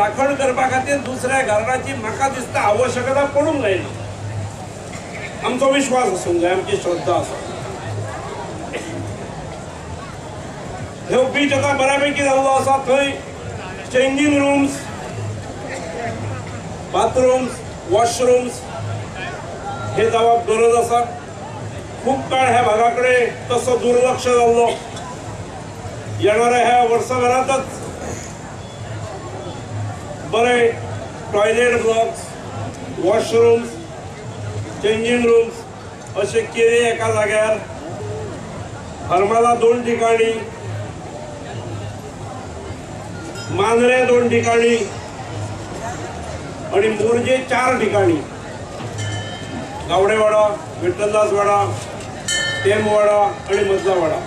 राखण करपा खातीर दुसऱ्या गार्डाची म्हाका दिसता आवश्यकता पडूंक जायना. आमचो विश्वास आसूंक जाय, आमची श्रद्धा आसा. हे बीच आतां बऱ्यापैकी जाल्लो आसा. थंय चेंजींग रूम्स, बाथरूम्स, वॉशरूम्स हे जावप गरज आसा. खूब काळ ह्या भागा कडेन तसो दुर्लक्ष जाल्लो. येणाऱ्या ह्या वर्सभरांतच बरे toilet blocks, washrooms, changing rooms अशे केरी एका जाग्यार, हरमाला 2 ठिकाणी, मांद्रे 2 ठिकाणी आणि मोरजे 4 ठिकाणी, गावडेवाडा, विठ्ठलदासवाडा, टेमवाडा आणि मजलावाडा,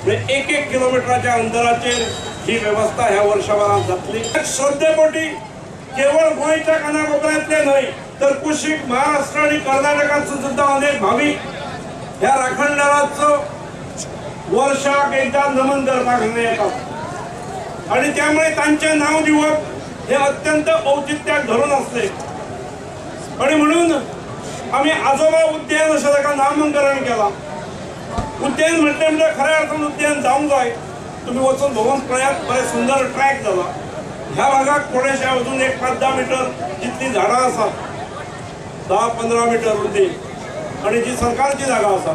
म्हणजे 1-1 किलोमीटराच्या अंतराचेर ही व्यवस्था ह्या वर्षभरात जातली. श्रद्धेपोटी केवळ गोंयच्या कानाकोपऱ्यांतले न्हय तर कुशीक महाराष्ट्र आणि कर्नाटकांत सुद्धा अनेक भावीक ह्या राखणदाराचो वर्षाक एकदा नमन करपाक हांगा येतात आणि त्यामुळे तांचें नांव दिवप हे अत्यंत औचित्याक धरून आसलें. आणि म्हणून आमी आजोबा उद्यान अशें ताका नामकरण केलां. उद्यान म्हटलें म्हणजे खऱ्या अर्थान उद्यान जावंक जाय. तुम्ही वचून भोंवून पळयात, बरें सुंदर ट्रॅक जाला. ह्या भागाक थोडेशे अजून एक 5-10 मिटर जितली झाडां आसात, 10-15 मिटर उरली आणि जी सरकारची जागा आसा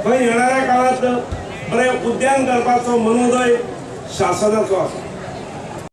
थंय येणाऱ्या काळात बरें उद्यान करपाचो मनोदय शासनाचो आसा.